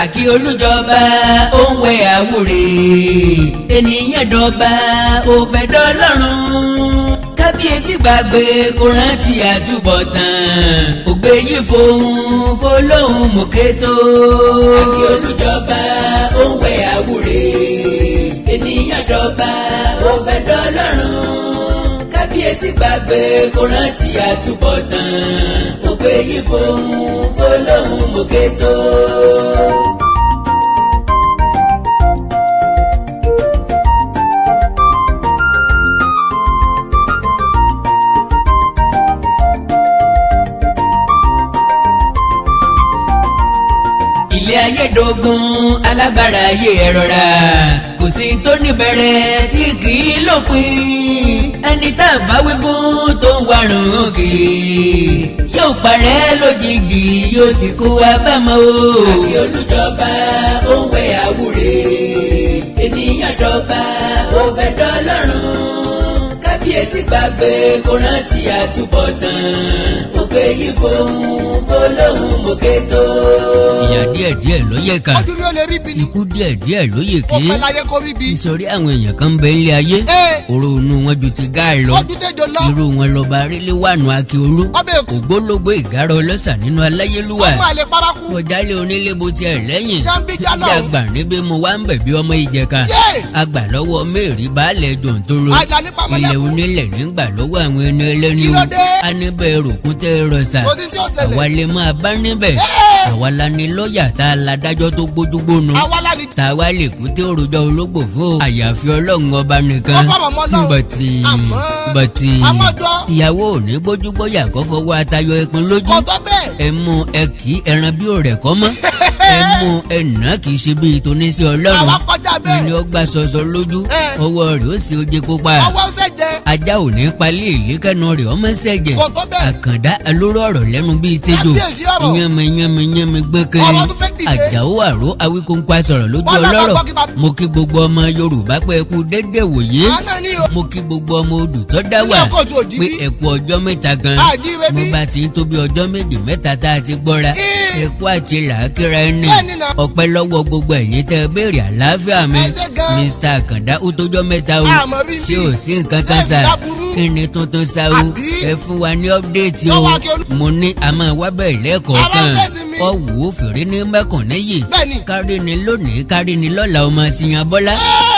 Àkí olújọba ó ń wẹ àwúre, ènìyàn dọba ó fẹ́ dọ́lọ́run. Kábíyèsí gbàgbé kó rántí àtúbọ̀tán, ògbé yìí fohùn fọlọ́hún mọ̀kẹ́tò. Àkí olújọba ó ń wẹ àwúre, ènìyàn dọba ó fẹ́ dọ́lọ́run. Kábíyèsí gbàgbé kó rántí àtúbọ̀tán, ògbé yìí fohùn fọlọ́hún mọ̀kẹ́tò. Ilé ayédogun alágbára ayé ẹ rọra, kò sí tó níbẹ̀rẹ̀ tí kì í lópin. Ẹni tá a bá wí fún tó ń warùn kiri yóò parẹ́ lójijì, yóò sì kó wa bámọ́ o. Àkí olújọba ó ń wẹ àwúre, ènìyàn dọba ó fẹ́ dọ́lọ́run. Kábíyèsí gbàgbé kó rántí àtúbọ̀tán, ògbé yìí fohùn fọlọ́hún mọ̀kẹ́tò. Ìyà díẹ̀díẹ̀ ló yẹ ká. Ojú mi ò lè rí bi ni. Ikú díẹ̀díẹ̀ ló yẹ Ó ké. fẹ́ láyé kó rí bi. Ìsọ̀rí àwọn èèyàn kan bẹ ilé ayé, oró inú wọn ju ti gáà lọ. Ojú tẹjọ lọ. Irú wọn lọba Rílíwànù Akíolú, Ọbẹ̀ Èkó. ògbólógbó ìgárá ọlọ́sà nínú aláyélúwà. Ọmọ àlè paraku. Kọjálé onílé bó tiẹ̀ lẹ́yìn. Jambi jalọ. Jàgbà níbi mo wá ń bẹ̀ bí ọmọ ìjẹka. Yé! Àgbà lọ́wọ́ mẹ́rin baálẹ̀ jòǹtóró. Àjàní pamọ́lẹ́kùn. Ilẹ̀ onílẹ̀ nígbà lọ́wọ́ àwọn ẹni ẹlẹ́ni Kí o. ló dé? A níbẹ̀ rògùn tẹ́ rọ̀ṣà. Kò sí tí ó ṣẹlẹ̀. Àwa lè máa bá níbẹ̀. Àwa la ní lọ́ọ̀yà tá a la dájọ́ tó gbójúgbónu. Àwa la ní. Tá a wá lè kú tí òròjọ́ ológbò fún o. Àyàfi Ọlọ́run ọba nìkan. Ó fọ̀rọ̀ mọ́ Ọlọ́run. Bọ̀tì bọ̀tì Àmọ́jọ́. ìyàwó ò ní gbójúgbóyà kó fọwọ́ atayọ ẹpin lójú. Kò tó bẹ́ẹ̀. Ẹ mú ẹ kì í ẹran bí òrẹ̀ kọ́ mọ́. Ẹ mú ẹ nà kì í ṣe bíi tóníṣẹ́ Ọlọ́run. Àwa kọjá bẹ́ẹ̀. Ìní ọgbà sọsọ lójú. Ọwọ́ rẹ̀ ó sì oje pupa. Ọwọ́ ṣe jẹ. Ajá ò ní palẹ̀ ìlékẹ́nu rẹ̀ ọmọ ṣẹ̀jẹ̀. Kò tó bẹ́ẹ̀. Àkàndá alóró ọ̀rọ̀ lẹ́nu bíi tejò. Kábíyèsí ọ̀rọ̀. Yánmi yánmi yánmi gbẹ́kẹ́. Ọ̀rọ̀ tó fẹ́ dìde. Àjàó àró Awíkóńkó asọ̀rọ̀ lójú Bọ́lá bá ọlọ́rọ̀. gbọ́ kí bá- Mo kí gbogbo ọmọ Yorùbá pé ẹ kú dédé wòye. Àánà ni o. Mo kí gbogbo ọmọ odù tó dá wà Ilé ọkọ̀ ojú òjì pé bí. ẹ kú ọjọ́ mẹ́ta gan. Àjíire Mo bí. bá ti ń tó bí ọjọ́ méjì mẹ́ta tá a ti gbọ́ra. Ì. Ẹ kú àti làákìrá ẹni. Bẹ́ẹ̀ni náà. Ọpẹ́ lọ́wọ́ gbogbo ẹ̀yin tẹ́ béèrè àlàáfíà mi. Ẹ ṣé gan. Mr. Àkàndá ó tójọ́ mẹ́ta o. Àmọ́ rí Ṣé bí. ò sí nǹkan kan Ṣé sà? láburú? Kí ni tuntun sá o? Àbí? Ẹ fún wa ní update o. Lọ́wọ́ Akíolú. Mo ní a máa wá bẹ́ẹ̀ lẹ́ẹ̀kọ̀ọ̀kan. Àwọn fèsì mi. Ọ̀wọ́ fèrè ní mẹ́kànnẹ́yì. Bẹ́ẹ̀ni. Kárí ni lónìí, kárí ni lọ́la, ọmọ Síyan Bọ́lá.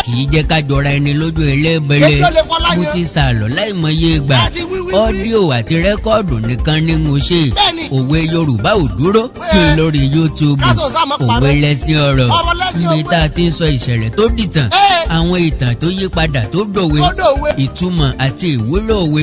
Kì í jẹ́ ká jọra ẹni lójú ẹlẹ́bẹ̀lẹ̀. Kéjọ́ lè fọlá Mo yan. ti sàlọ̀ láìmọye ìgbà. Àti wí, wí, wí. Ọ́díò àti rẹ́kọ́ọ̀dù nìkan ni mo ṣe. Bẹ́ẹ̀ni. Òwe Yorùbá ò dúró lórí YouTube. Kásọ̀ sá máa Òwe parẹ́. lẹ́sìn ọ̀rọ̀. Ọ̀rọ̀ lẹ́sìn Níbi òwe. tá a ti ń sọ ìṣẹ̀lẹ̀ tó dìtàn. Àwọn ìtàn tó yí padà tó dòwe. Tó dòwe. Ìtumọ̀ àti ìwúlò òwe.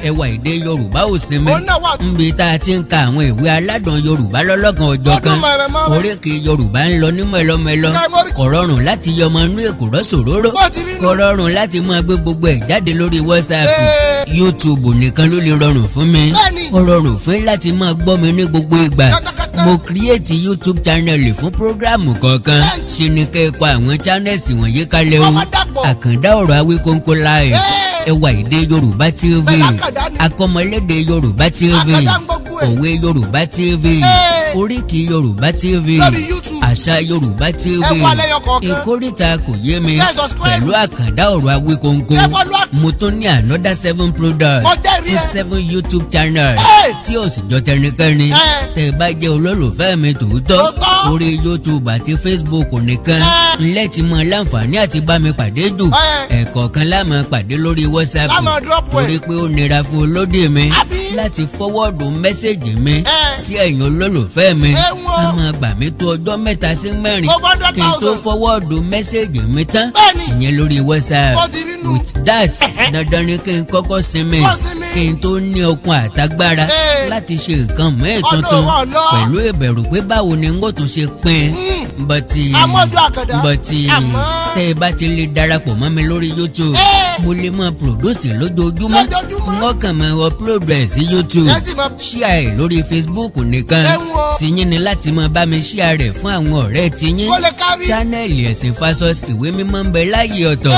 Ẹwà èdè Yorùbá ò sinmi. Òun náà wà. Níbi tá a ti ń ka àwọn ìwé aládùn Yorùbá lọ́lọ́kan ọjọ́ kan. Ọdún mọ̀rẹ̀mọ́rẹ̀. Oríkì Yorùbá ń lọ ní mẹ́lọmẹ́lọ. Ká mọ́rí. Kò rọrùn láti yọmọ inú èkùrọ́ sòróró. Bó ti rí nù. Kò rọrùn láti máa gbé gbogbo ẹ̀ jáde lórí WhatsApp. YouTube nìkan ló lè rọrùn fún mi. Bẹ́ẹ̀ni. Ó rọrùn fún láti máa gbọ́ mi ní gbogbo ìgbà. Kátàkátà. Mo create YouTube channel fún programu kọ̀ọ̀kan. Bẹ́ẹ̀ni. Ṣe ni kẹ́ ẹ kọ àwọn channels wọ̀nyí kalẹ̀ o. Ọmọ dàpọ̀. Àkàndá ọ̀rọ̀ Awíkóńkó live. Ẹwà èdè Yorùbá TV. Pẹ̀lú Àkàndá ni. Akọ́mọlédè Yorùbá TV. Àkàndá ń gbogbo ẹ̀. Òwe Yorùbá TV. Oríkì Yorùbá TV. Lórí YouTube. Àṣà Yorùbá TV. Ẹ wá lẹ́yọ kọ̀ọ̀kan. Ìkórìtà kò yé mi. Kẹ́ ẹ subscribe. Pẹ̀lú Àkàndá ọ̀rọ̀ Awíkóńkó. Ẹ follow Mo tún ní another seven products Mo jẹ́rìí fún ẹ. seven YouTube channels tí ò sì jọ tẹnikẹ́ni. Tẹ́ ẹ bá jẹ́ olólùfẹ́ mi tòótọ́, Tòótọ́. orí YouTube àti Facebook nìkan ńlẹ́ ti mọ láǹfààní àti bá mi pàdé jù. Ẹ̀ẹ̀kọ̀ọ̀kan la máa pàdé lórí WhatsApp, La máa drop ẹ̀. torí pé ó nira fún olódì mi Àbí? láti forward message mi sí ẹ̀yin olólùfẹ́ mi. Ẹ wọ́n. A máa gbà mí tó ọjọ́ 3 sí 4 Over hundred kí n tó thousands. forward message mi tán, Bẹ́ẹ̀ni. ìyẹn lórí WhatsApp. Bó ti rí nù. With that, dandan ni kí n kọ́kọ́ sinmi Kó sinmi. kí n tó ní okun àtagbára láti ṣe nǹkan mẹ́ẹ̀ Ọ̀nà tuntun ọ̀nà. pẹ̀lú ìbẹ̀rù pé báwo ni n ó tún ṣe pín. Bọ̀tì Àmọ́jú Àkàndá. bọ̀tì Àmọ́. tẹ́ ẹ bá ti lè darapọ̀ mọ́ mi lórí YouTube, Mo lè máa produce lójoojúmọ́. Lójoojúmọ́. Wọ́n kàn máa upload ẹ̀ sí YouTube, Ẹ sì máa share ẹ̀ lórí Facebook nìkan. Ẹ̀wọ̀n o. Tiyín ni láti máa bá mi share rẹ̀ fún àwọn ọ̀rẹ́ tiyín. Kó lè kárí. Channel Ẹ̀sìn versus Ìwé Mímọ́ ń bẹ láàyè ọ̀tọ̀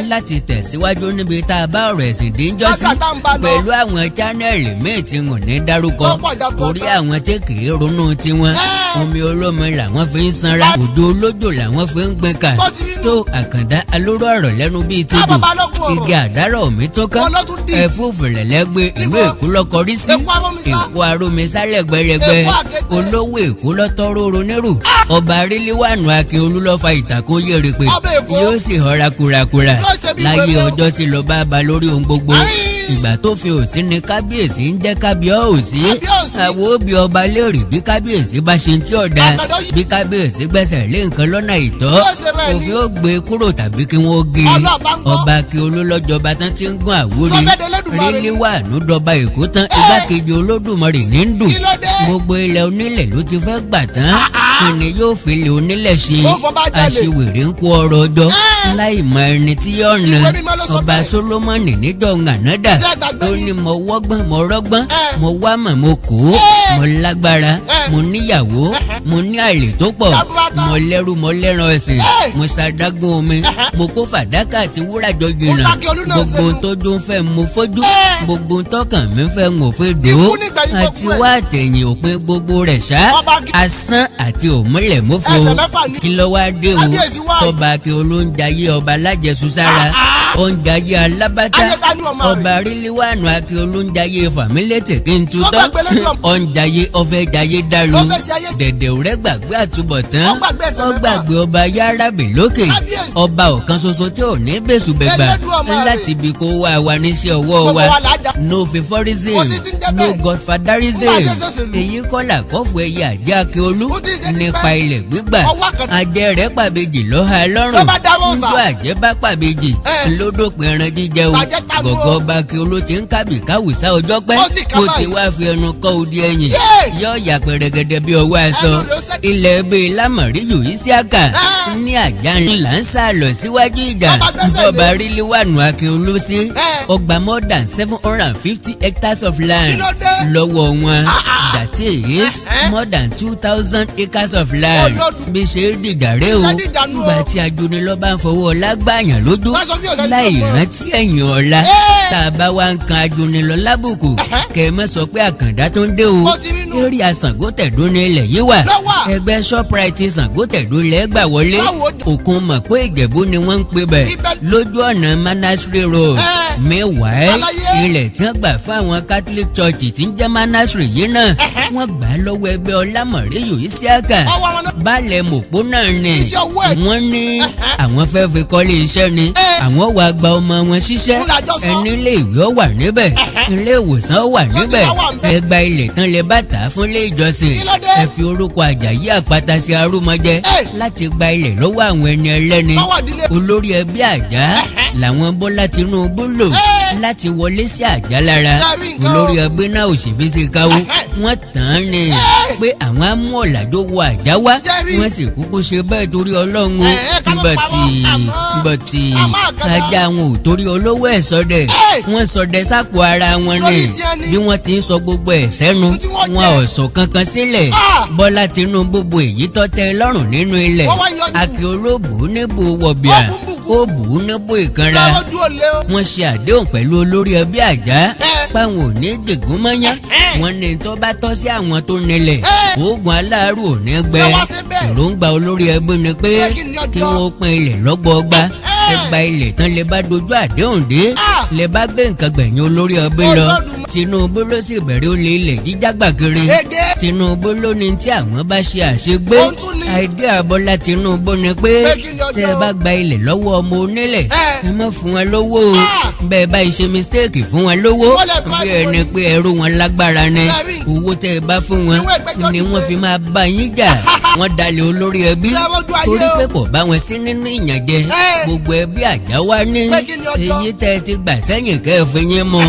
láti tẹ̀síwájú níbi tá a bá ọ̀rọ̀ ẹ̀sìn dé ń jọ́sí Sága tá ń bá lọ. pẹ̀lú àwọn channel míì tí n ò ní dárúkọ, Ó pọ̀ jápọ̀ torí tán. àwọn tí kì í ronú tiwọn, omi olómi làwọn fi ń sanra, òjò olójò làwọn fi ń gbin kà. Bó ti rí nù. Tó àkàndá alóró ọ̀rọ̀ lẹ́nu bíi Ká tìjù, bàbá lókun ọ̀rọ̀. igi àdárọ̀ mi tó kán, Wọn ló tún dì. Ẹ̀fúùfù lẹ̀lẹ́gbẹ́ ìlú Níbo? Èkó lọ́kọrí sí. Èkó Arómisá. Èkó Arómisá lẹ́gbẹ̀rẹ̀gbẹ̀. Èkó Àkété. Olówó Èkó lọ́tọ́rọ́ ronírù. Ọba Rílíwànù Akíolú ló fa ìtàkùn yèrèpè. Ọba Èkó. Yóò sì họra kúrakúra Yóò ṣe bí láyé wèrè o. ọjọ́ sí lọ bá ba lórí ohun gbogbo. Ayé. Ìgbà tó fi òsín ni kábíyèsí ń jẹ́ kábíyèsí. Kábíyèsí. Àwọn òbí ọba léèrè bí kábíyèsí bá ṣe ń tí ọ̀dà, Àgbàdo yìí. bí kábíyèsí gbẹ́sẹ̀ lé nǹkan lọ́nà ìtọ́, Yóò ṣe bẹ́ẹ̀ ni. òfin ó gbé kúrò tàbí kí wọ́n gé e. Ọlọ́ọ̀bá ń gbọ́. Ọba Akíolú lọ́jọba tán tí ń gún àwúre. Sọfẹ́dẹ̀ Elédùmarè ni. Rílíwànú dọba Èkó tán, igbákejì Olódùmarè ní ń dùn. Kí ló dé? Gbogbo ilẹ̀ onílẹ̀ ló ti fẹ́ gbà tán. Kí ni yóò fi ilẹ̀ onílẹ̀ ṣe? Ó fọba jalè. Aṣiwèrè ń kó ọrọ̀ ọjọ́ láì mọ ẹni tí yóò Ìwé na. Mímọ́ ló sọ Ọba bẹ́ẹ̀. Solomoni níjọ́ ngànádà Ṣé ẹ gbàgbé tó ni? ní mo wọ́gbọ́n, mo rọ́gbọ́n, mo wá mọ̀, mo kó, mo lágbára, mo níyàwó, mo ní àlè tó pọ̀, Jaburata. mo lẹ́rú, mo lẹ́ran ẹ̀sìn, mo ṣàdágún omi, mo kó fàdákà àti wúrà jọ jìnnà. Ó Tákíolú náà Gbogbo ṣe ohun nù. tójú ń fẹ́ mo fojú, gbogbo ohun tọkàn mi fẹ́ ń òfin dò ó Ikú nígbẹ̀yìn gbogbo àti ẹ̀. wá àtẹ̀yìn òpin gbogbo rẹ̀ ṣá, Ọba asán àti òmùlẹ̀ mọ́fo. Ẹsẹ̀ mẹ́fà ní. Kí ló wá dé o? Kábíyèsí wá. Tọba Akíolú ń jayé ọba lájẹsùsára, ó ń jayé alábàtà. Ayé ta ní ọmọ rẹ̀? Ọba Rílíwànù Akíolú ń jayé fàmílétè kí n tutọ́, Sọ́gbàgbé lẹ́nu ọmọ. ó ń jayé ọfẹ́ jayé dàrú. Ó fẹ́ ṣe ayé. Dẹ̀dẹ̀ rẹ̀ gbàgbé àtúbọ̀tán. Ó gbàgbé ẹsẹ̀ Ó mẹ́fà. gbàgbé ọba yárábì lókè, Kábíyèsí. ọba ọ̀kan ṣoṣo tí ò ní bẹ̀sùbẹ̀gbà Ẹlẹ́dùn ọmọ rẹ̀. láti ibi kó wá wa níṣẹ́ ọwọ́ Gbogbo wa. wa là á jà. No favouritism, Kò sí ti ń jẹ́ no bẹ́ẹ̀. godfatherism. Bá a ṣe ṣòṣèlú. Èyí kọ́ làkọ́fù ẹyẹ àjẹ́ Akíolú Ó ti ṣe ti nípa pẹ́. ilẹ̀ gbígbà. Ọwọ́ kan. Ajẹ́ rẹ̀ pàbejì lọ́ha lọ́rùn. Ló bá dáwọ́ sà. Níjọ́ àjẹ́ bá pàbejì lódòpin ẹran jíjẹ o. Bàjẹ́ tanú o. Gọ̀gọ́ ọba Akíolú ti ń kábì káwùsá ọjọ́ pẹ́. Ó sì ká Ó ti báyìí. wá fi ẹnu kọ́ odi ẹ̀yìn, yóò yà pẹ̀rẹ̀gẹ̀dẹ̀ bí ọwọ́ aṣọ. Ẹnu rẹ̀ ó sẹ́- Ilẹ̀ bíi lámọ̀ríyù Ìsíàkà ní àjà ńlá ń sá lọ síwájú ìjà. Bàbá gbẹ́sẹ̀ lé. Bọ́ba Rílíwànù Akíolú sí Ẹ́. ó gba more than 750 hectares of land Kí ló dé? lọ́wọ́ wọn, that is more than 2,000 acres of land. Olódù. Bí ṣe ń dìjà rẹ o. Ṣé dìjà nù o? Nígbà tí ajónilọ́ bá ń fọwọ́ ọlá gbàyàn lójú Wá sọ fí ọ̀sẹ̀ láì tí o mọ̀. rántí ẹ̀yìn ọ̀la, tá a bá wá ń kan ajónilọ́ lábùkù, kẹ́ ẹ má sọ pé àkàndá tó ń dé o. Ó ti rí nù. Eré Ṣàngótẹ̀dó ní ilẹ̀ yìí wà. Ló wà. Ẹgbẹ́ Shoprite Ṣàngótẹ̀dó lẹ́ gbà wọlé. Sáwo dé. Òkun mọ̀ pé Ìjẹ̀bú ni wọ́n ń pè bẹ̀ lójú ọ̀nà Manasri Road. Ẹ́. Meanwhile, Aláyé. ilẹ̀ tí wọ́n gbà fún àwọn Catholic Church tí ń jẹ́ Manasri yìí náà, wọ́n gbà á lọ́wọ́ ẹgbẹ́ Ọlámọ̀ríyù Isiaka, Ọwọ́ wọn náà. Baálẹ̀ Mọ̀pó náà ni. Iṣẹ́ ọwọ́ ẹ̀. Wọ́n ní àwọn fẹ́ fi kọ́lé iṣẹ́ ni, àwọn wàá gba ọmọ wọn ṣiṣẹ́. Fún làjọ sọ. Ẹni ilé ìwé ó wà níbẹ̀, ilé ìwòsàn ó wà Wọ́n ti níbẹ̀. wá wà ńbẹ̀. Ẹ gba ilẹ̀ tán lè bá tà á fún ilé ìjọsìn. Kí ló dé? Ẹ fi orúkọ Àjàyí Àpáta sí arúmọjẹ láti gba ilẹ̀ lọ́wọ́ àwọn ẹni ẹlẹ́ni. Lọ́wọ́ ìdílé. Olórí ẹbí Àjà làwọn Bọ́lá Tinubu lò láti wọlé sí Àjà lára. Ṣé rí nǹkan o? Olórí ẹbí náà ò sì fi ṣe káwó. Wọ́n tàn án ni pé àwọn á mú ọ̀làjò wọ Àjà wá. Ṣé rí? Wọ́n sì kúkú ṣe bẹ́ẹ̀ torí Ọlọ́run o. Ẹ̀, ká má Bọ̀tì parọ́, àmọ́- bọ̀tì àmọ́ àkàndá. ajá wọn ò torí olówó ẹ̀ sọdẹ̀. Wọ́n sọdẹ sápò ara wọn ni. Lórí tí ẹ ní. Bí wọ́n ti ń sọ gbogbo ẹ̀ sẹ́nu, Tí wọ́n wọn jẹ. ò sọ kankan sílẹ̀. Ah! Bọ́lá Tinubu bu èyí tó tẹ́ lọ́rùn nínú ilẹ̀. Wọ́n wá yọjú. Akíolú bù ú níbu wọ̀bìà, Ó bù ú bùkún. ó bù ú níbu ìkanra. Sọ́wọ́jú olè o. Wọ́n ṣe àdéhùn pẹ̀lú olórí ẹbí Àjà páwọn ò ní gègún mọ́yán. Wọ́n ní tó bá tọ́ sí àwọn tó nílẹ̀, oògùn aláàrù ò ní gbẹ. Ṣé wá ṣe bẹ́ẹ̀? Èròǹgbà olórí ẹbí ni pé Ṣé kí ni ọjọ́? kí wọ́n pín ilẹ̀ lọ́gbọọgba. Ẹ gba ilẹ̀ tán, lè bá dojú àdéhùn dé, Ah! lè bá gbé nǹkan gbẹ̀yìn olórí ẹbí lọ. Olódùmarè. Tinubu ló sì bẹ̀rẹ̀ olè ilẹ̀ jíjágbà kiri. Ege. Tinubu ló ní tí àwọn bá ṣe àṣegbé. Ohun tún ni. Idea Bọ́lá Tinubu ni pé Pé kí ni ọjọ́? tẹ́ ẹ bá gba ilẹ̀ lọ́wọ́ ọmọ onílẹ̀, ẹ má fún wọn lówó o. Ah! Bẹ́ẹ̀ bá ṣe mistake fún wọn lówó, Wọ́n lè bribe bí ẹni wọn ni. pé ẹrú wọn lágbára ni. Ṣé rí? Owó tẹ́ ẹ bá fún wọn Ìwé ìgbẹ́jọ́ ni ti wọ́n pé. fi máa bá yín jà. Wọ́n dalẹ̀ olórí ẹbí Ṣé wọ́n ojú ayé torí o? pé kò bá wọn sí nínú ìyànjẹ. Gbogbo ẹbí Àjà wá ní Pé kí ni ọjọ́? èyí tẹ́ ẹ ti gbà sẹ́yìn kẹ́ ẹ fi yín mu.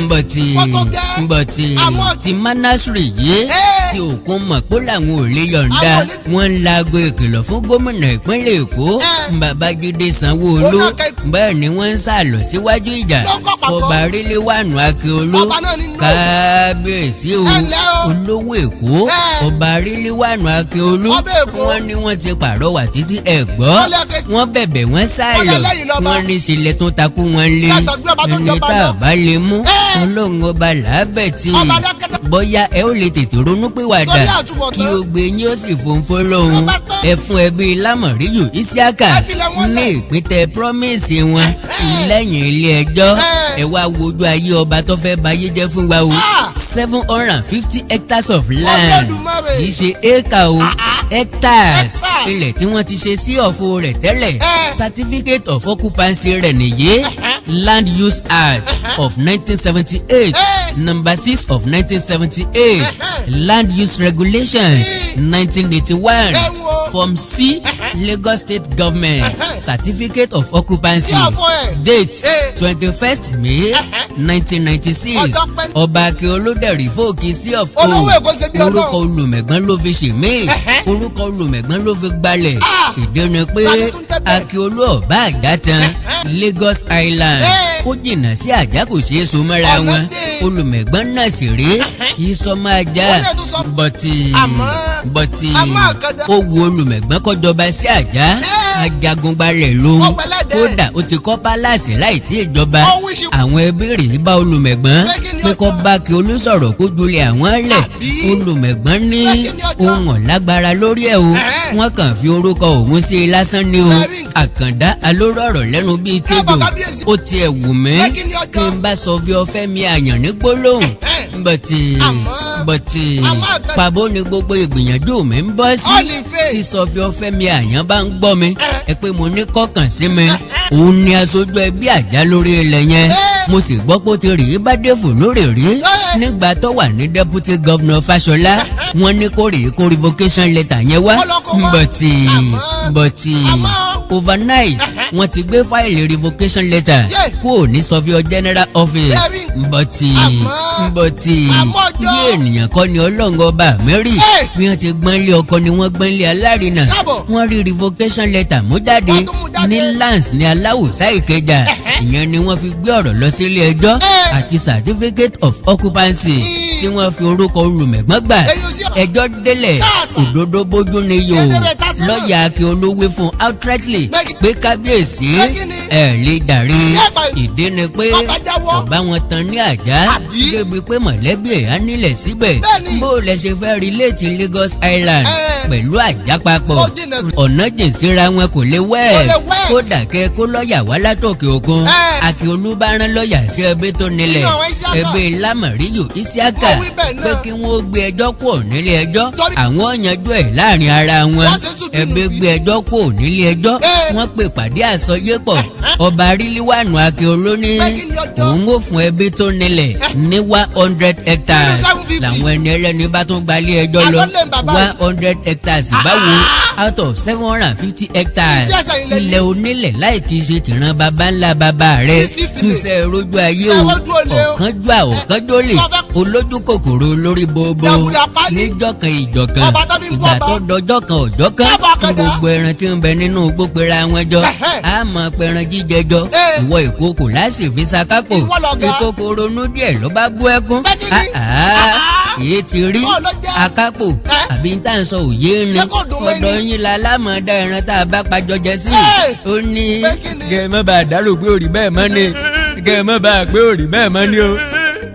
Nbọ̀tì Wọ́n tó gẹ́. nbọ̀tì Àmọ́ ti Manasri yìí. Tí òkun mọ̀ pé làwọn ò lè yọ̀ǹda. Àwọn ò ní- Wọ́n ń laago ìkìlọ̀ fún gómìnà ìpínlẹ̀ Èkó, Babájídé Sanwó-Olú. Òun náà kẹ́- Bẹ́ẹ̀ ni wọ́n ń sàlọ̀ síwájú ìjà Ló ń kọ́ pàkọ́. fọba Rílíwànù Akíọlú. Ọba náà ní no. Kábíyèsí o, Ẹ ǹlẹ́ o. olówó Èkó, ọba Rílíwànù Akíọlú. Ọba Èkó. Wọ́n ní wọ́n ti pàrọwà títí, ẹ̀ gbọ́. Wọ́n lẹ́kẹ̀- Wọ́n bẹ̀bẹ̀, wọ́n sàlọ̀. Wọ́n lẹ́yìn lọ́ba. Wọ́n ní sílẹ̀ tó takú wọn lé. Ṣé àgbàgbé ọba tó ń Ẹni jọba tá a náà? bá lè mú, Ọlọ́run ọba làábẹ̀ tí Ọba dákẹ́dá- bóyá ẹ ó lè tètè ronú pìwàdà Torí àtúbọ̀tán. kí o gbé yín ó sì fòǹfò lóhun. Ló bá tán. Ẹ fún ẹbí Lámọ̀ríyù Isiaka Ẹ filẹ̀ wọn ní lẹ̀. ìpín promise wọn lẹ́yìn ilé ẹjọ́. Ẹ wá wojú ayé ọba tó fẹ́ bayé jẹ́ fún wa o. 750 hectares of land, Olódùmarè. kì í ṣe acre o, hectares. Hectares. Ilẹ̀ tí wọ́n ti ṣe sí ọ̀fọ̀ rẹ̀ tẹ́lẹ̀, certificate of occupancy rẹ̀ nìyí, Land Use Act of 1978, number 6 of 1978, Land Use Regulations 1981, Ẹ wo. Form C, Lagos State Government certificate of occupancy, Sí ọ̀fọ̀ ẹ̀. date 21st May 1996. Ọjọ́ pẹ́. Ọba Akíọlù dẹ̀ revoke C of O. Olówó Èkó ṣe bí Ọlọ́run. Orúkọ olùmẹ̀gbọ́n ló fi ṣe mí, orúkọ olùmẹ̀gbọ́n ló fi gbalẹ̀. Ìdí ni pé Ta ló tún jẹ́ bẹ́ẹ̀? Akíọlù ọba àjà tán Lagos Island, ó jìnnà sí àjà, kò ṣeé so mọ́ra Ọ̀nà wọn. dé. Olùmẹ̀gbọ́n náà sì rí kì í sọ máa já. Ó lè tún sọ- Bọ̀tì bọ̀tì, Àmọ́ àkàndá. ó wu olùmẹ̀gbọ́n kọjọba sí àjà. Ajagunbalẹ̀ lòun. Ó wẹlẹ́dẹ̀. Kódà ó ti kọ́ pálásì láì tí ìjọba. Ó wí sí- Àwọn ẹbí rèé bá olùmẹ̀gbọ́n Pé kí ni pé kó ọjọ́? bá kí olùsọ̀rọ̀ kó julẹ̀ àwọn lẹ̀. Àbí? Olùmẹ̀gbọ́n ní Pé kí ni ọjọ́? ohun ọ̀lágbára lórí ẹ̀ o, wọ́n kàn fi orúkọ òun sí i lásán ni o. Sẹ́rí nǹkan. Àkàndá alóró ọ̀rọ̀ lẹ́nu bíi Káàbọ̀ tíjò. kábíyèsí. Ó tiẹ̀ wù mí Pé kí ni ọjọ́? kí n bá sọ fi ọfẹ́ mi àyàn ní gbólóhùn, bọ̀tì bọ̀tì, Àmọ́ àkàndá- pàbó ni gbogbo ìgbìyànjú mi ń bọ́ sí. All in vain. Tí sọ fi ọfẹ́ mi àyàn bá ń gbọ́ mi, ẹ pé mo ní kọ́kàn sí mi, òun ni aṣojú ẹbí àjà lórí ilẹ̀ yẹn. Mo sì gbọ́ pé ó ti rí bádẹ́fò lórí rí nígbà tó wà ní deputy governor Fáṣọlá. Wọ́n ní kó rí kó revocation letter yẹn wá. Kó lọ kó wá. Bọ̀tì bọ̀tì, overnight wọ́n ti gbé fáìlì revocation letter kúrò ní surveyor general office. Sẹ́rí. Bọ̀tì bọ̀tì, Àmọ́ ọjọ́. bí ènìyàn kọ́ ni Ọlọ́run ọba mẹ́rì. Ẹ̀. Bí wọ́n ti gbọ́n lé ọkọ ni wọ́n gbọ́n lé alárinà. Káàbọ̀. Wọ́n rí revocation letter mú jáde Wọ́n tún mú jáde. ní lands ní aláwùsá Ìkẹjà. Ìyẹn ni wọ́n fi gbé ọ̀rọ̀ lọ sílé ẹjọ́ àti certificate of occupancy tí wọ́n fi orúkọ olùmẹ̀gbọ́n gbà. Èyí ò sí ọ̀rọ̀. Ẹjọ́ délẹ̀, Káàsà. òdodo bójú ni yòó. Kedere tásán. Lọ́ọ̀yà Akíọlù wí fún outrightly Pé pé kábíyèsí, Pé kí ni? ẹ̀ lè dàrí. Yẹ́pà. Ìdí ni pé Bàbá jáwọ́. ọba wọn tan ní àjá Àbí? débi pé mọ̀lẹ́bí ẹ̀ á nílẹ̀ síbẹ̀. Bẹ́ẹ̀ni. Bó lẹ ṣe fẹ́ relate Lagos Island pẹ̀lú àjà papọ̀? Ó jìnnà. Ọ̀nà jìn síra wọn, kò lè wẹ́ẹ̀. Kò lè wẹ́ẹ̀. Kódà kẹ kó lọ́ọ̀yà wá látòkè òkun. Akíọlù bá rán lọ́ọ̀yà sí ẹbí tó nílẹ̀, Nínú àwọn Isiaka. ẹbí Lámọ̀ríyù Isiaka, Wọ́n wí bẹ́ẹ̀ náà. pé kí wọ́n gbé ẹjọ́ kúrò nílé ẹjọ́, Torí- àwọn yanjú ẹ̀ láàrin ara wọn. Wọ́n ṣe tún bínú Ẹbí wí. gbé ẹjọ́ kúrò nílé ẹjọ́. Wọ́n pè pàdé àsọyépọ̀. Ọba Rílíwànù Akíọlù ní Pé kí ni ọjọ́? òun ó fún ẹbí tó nílẹ̀ ní 100 hectares. Nínú 750. Làwọn ẹni ẹlẹ́ni bá tún gbalé ẹjọ́ lọ. Àlọ́ lè ń bàbá One yìí. hundred hectares báwo, out of 750 hectares? Ìtí ẹsẹ̀ ilẹ̀ ní. Ilẹ̀ onílẹ̀ láì kìí ṣe tìran baba ńlá baba rẹ̀. 650 lè. Ń ṣe rojú ayé o. Ṣé rojú olè o? Ọ̀kánjúà, ọ̀kánjólè, Sọ fẹ́- olójú kòkòrò lórí bobo. Jàgùdà pálí. Níjọ́ kan ìjọ̀kan, Ọba tó fi ń bú ìgbà ọba. tó dọjọ́ kan ọjọ́ kan, Káàbọ̀ Àkàndá. gbogbo ẹran tí ń bẹ nínú igbó pera wọn jọ. A mọ̀ pẹran jíjẹ jọ. Ìwọ ìkókò láti fi sakápò. Ìwọ lọ̀gá. Ìkókò ronú díẹ̀ ló bá bú ẹkún. Pé kí ni? Èyí ti rí Bọ́ọ̀ ló jẹ́. akápò àbí tá à ń sọ òye ni? Ṣé kò dùn mọ́ Ọ̀dọ̀ ni? yín la lámọ̀ọ́dá ẹran tá a bá pàjọ jẹ sí. Ó ní Pé kí ni? kẹ́ ẹ má bàa dárò pé òrì bẹ́ẹ̀ mọ́ ni, kẹ́ ẹ má bàa pé òrì bẹ́ẹ̀ mọ́ ni o.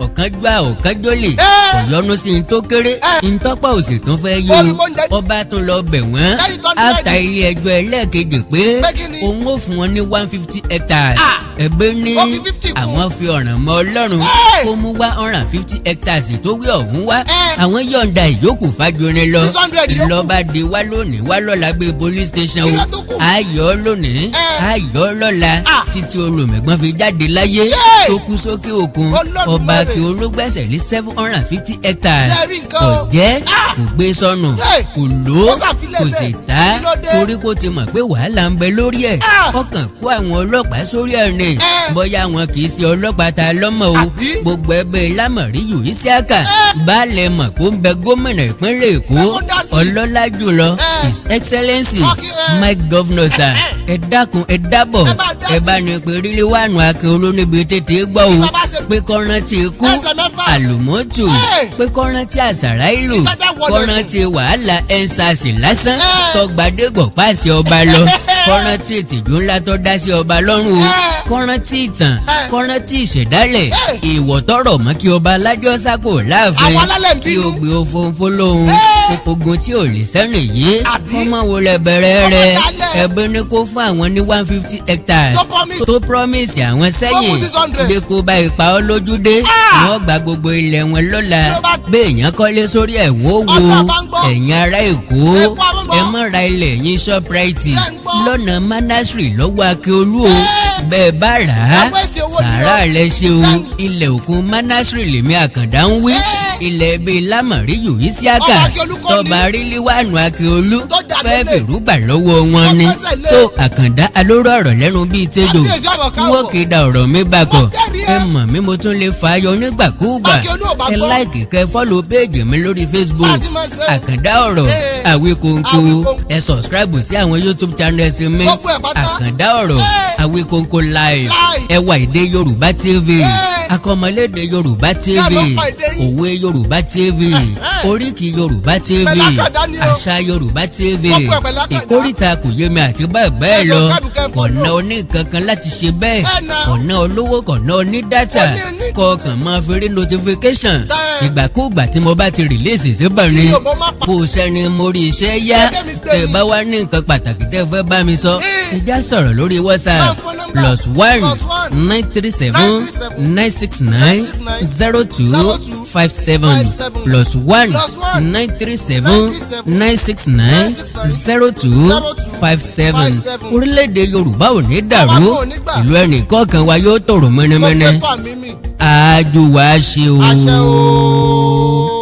Ọ̀kánjúà, ọ̀kánjólè, kò yọnu sí n tó kéré, n tọ́pọ̀ òsì tún fẹ́ yó. Orí mọ́ ń jẹ́. Ọba tún lọ bẹ̀ wọ́n Lẹ́yìn tó ní áfta rẹ́ẹ̀dì. ilé ẹjọ́ ẹlẹ́ẹ̀kejì pé Pé kí ni? òun ó fún wọn ní 150 hectares. Ẹgbẹ́ ní Ó fi 50 kún. àwọn fi ọ̀ràn mọ́ Ọlọ́run kó mú 150 hectares tó wí ọ̀hún wá, àwọn yọ̀ǹda ìyókù fájọrin lọ. 600 yòókù. Lọ́ba di wá lónìí wá lọ́la gbé police station Kí o. ló tún kù? Kúkú. Ayọ̀ lónìí, ayọ̀ lọ́la, títí olùmẹ̀gbọ́n fi jáde láyé, tó kú sókè òkun. Olódùmarè. Ọba Akíolú gbẹ́sẹ̀ lé 750 hectares. Ṣé ẹ rí nǹkan Kò o? jẹ́, kò gbé sọnù, kò lò ó, Ó ṣàfilẹ̀ kò sì bẹ́ẹ̀. tá, Kí ló dé? torí kó ti mọ̀ pé wàhálà ń bẹ lórí ẹ̀. Ọkàn kó àwọn ọlọ́pàá sórí ẹ̀ ni. Bóyá wọn kì í ṣe ọlọ́pàá ta lọ́mọ o. Àbí? Gbogbo ẹgbẹ́ lámọ̀rí yìí síákà baálẹ̀ mọ̀ kó ń bẹ gómìnà ìpínlẹ̀ Èkó, Ẹ kó dá sí. ọlọ́lá jùlọ, His Excellency, Ọkì ẹ. my governor sir, ẹ dákun, ẹ dábọ̀, Ẹ bá dá ẹ sí. bá ní pé Rílíwáànù Akíolú níbi tètè gbọ́ o, Kí bàbá ṣe- pé kó rántí ikú Ẹsẹ̀ mẹ́fà. àlùmọ́tò, pé kó rántí àsàráìlù, Ìtajà wọlé kó sùn. rántí wàhálà EndSARS lásán tọgbàdégbò pàṣẹ ọba lọ, kó rántí ìtìjú ńlá tó dá sí ọba lọ́rùn o, kó rántí ìtàn, kó rántí ìṣẹ̀dálẹ̀, ìwọ̀ tọrọ mọ́ kí ọba aládé ọ̀sá kò láàfin, Àwọn alálẹ̀ ń kí bínú. o gbé òfófó lóhun ogun tí ò lè sẹ́rìn yìí. Àbí? Kó mọ̀ wọlé bẹ̀rẹ̀ Kó mọ̀ rẹ̀. dálẹ̀. Ẹbí ní kó fún àwọn ní 150 hectares Tó promise. tó promise àwọn sẹ́yìn. Ó mú 600. Bí kò bá ipa ọ lójú dé, wọ́n gba gbogbo ilẹ̀ wọn lọ́la. Béèyàn kọ́lé sórí ẹ̀ wọ́n wo. Ọlọ́run bá ń gbọ́. Ẹ̀yin ará Èkó, Èkó àrùnbọ̀. ẹ má ra ilẹ̀ yín Shoprite Ṣé ń gbọ́? lọ́nà Manasri lọ́wọ́ Akíolú o. Bẹ́ẹ̀ bá rà á, Ẹ waste owó ni o. sàárà lẹ ṣe o. Ṣé ń- Ilẹ̀ òkun Manasri lèmi Àkàndá ń wí, ilẹ̀ bíi lámọ̀rí yòó síákà, Ọba Akíolú kọ́ ni. tọba Rílíwáànù Akíolú Tó jà fẹ́ẹ́ lólè. fìrúgbà lọ́wọ́ wọn Tó ni. gbẹ́sẹ̀ lé. Tó Àkàndá alóró ọ̀rọ̀ lẹ́nu bíi tejò, Kábíyèsí ọ̀rọ̀ káàbọ̀. wọ́n kéde ọ̀rọ̀ mi bàkọ̀. Wọ́n jẹ́rìí Ẹ ẹ. mọ̀ mí, mo tún lè fà á yọ nígbàkúùgbà. Akíolú ò bá Ẹ gbọ́. like, kẹ́ follow page mi lórí Facebook, Bá a ti máa ṣe. Àkàndá Ọ̀rọ̀ Àwíkóńkó. Àwíkóńkó. Ẹ subscribe sí àwọn YouTube channels mi, Gbogbo ẹ̀ pátá. Àkàndá Ọ̀rọ̀ Àwíkóńkó live, Live. Ẹwà Èdè Yorùbá TV, Akọmọlédè Yorùbá TV, Kẹ́ ló pa èdè yín. Òwe Yorùbá TV, Oríkì Yorùbá TV, Pẹ̀lú Àkàndá ni o. Àṣà Yorùbá TV, Gbogbo ẹ̀ pẹ̀lú Àkàndá. Ìkórìtà kò yé mi àti bẹ́ẹ̀ bẹ́ẹ̀ Ẹ lọ. subscribe, kẹ́ follow. Kọ̀nà oníkankan láti ṣe bẹ́ẹ̀, Ẹ nà. kọ̀nà olówó, kọ̀nà onídátà, kọ̀ọ̀kan máa fi rí notification Tẹ́. ìgbàkúùgbà tí mo bá ti release síbẹ̀ ni. Kí Yorùbá má pa- Kò sẹ́ni mo rí iṣẹ́ yá. Gẹ́gẹ́ mi gbé Tẹ́ mi. bá wá ní nǹkan pàtàkì tẹ́ fẹ́ bá mi sọ, ẹ já sọ̀rọ̀ lórí WhatsApp, Bá ń fún nọ́mbà. +1 +1 937 969 02 57, +1 937 969 02 57. Orílẹ̀-èdè Yorùbá ò ní dàrú, Àwa kò ní gbà. ìlú ẹnì kọ̀ọ̀kan wa yóò tòrò Gbogbo mẹ́nẹ́mẹ́nẹ́. ẹ̀kọ́ mi mi. Àjò wa ṣe o. Àṣẹ o.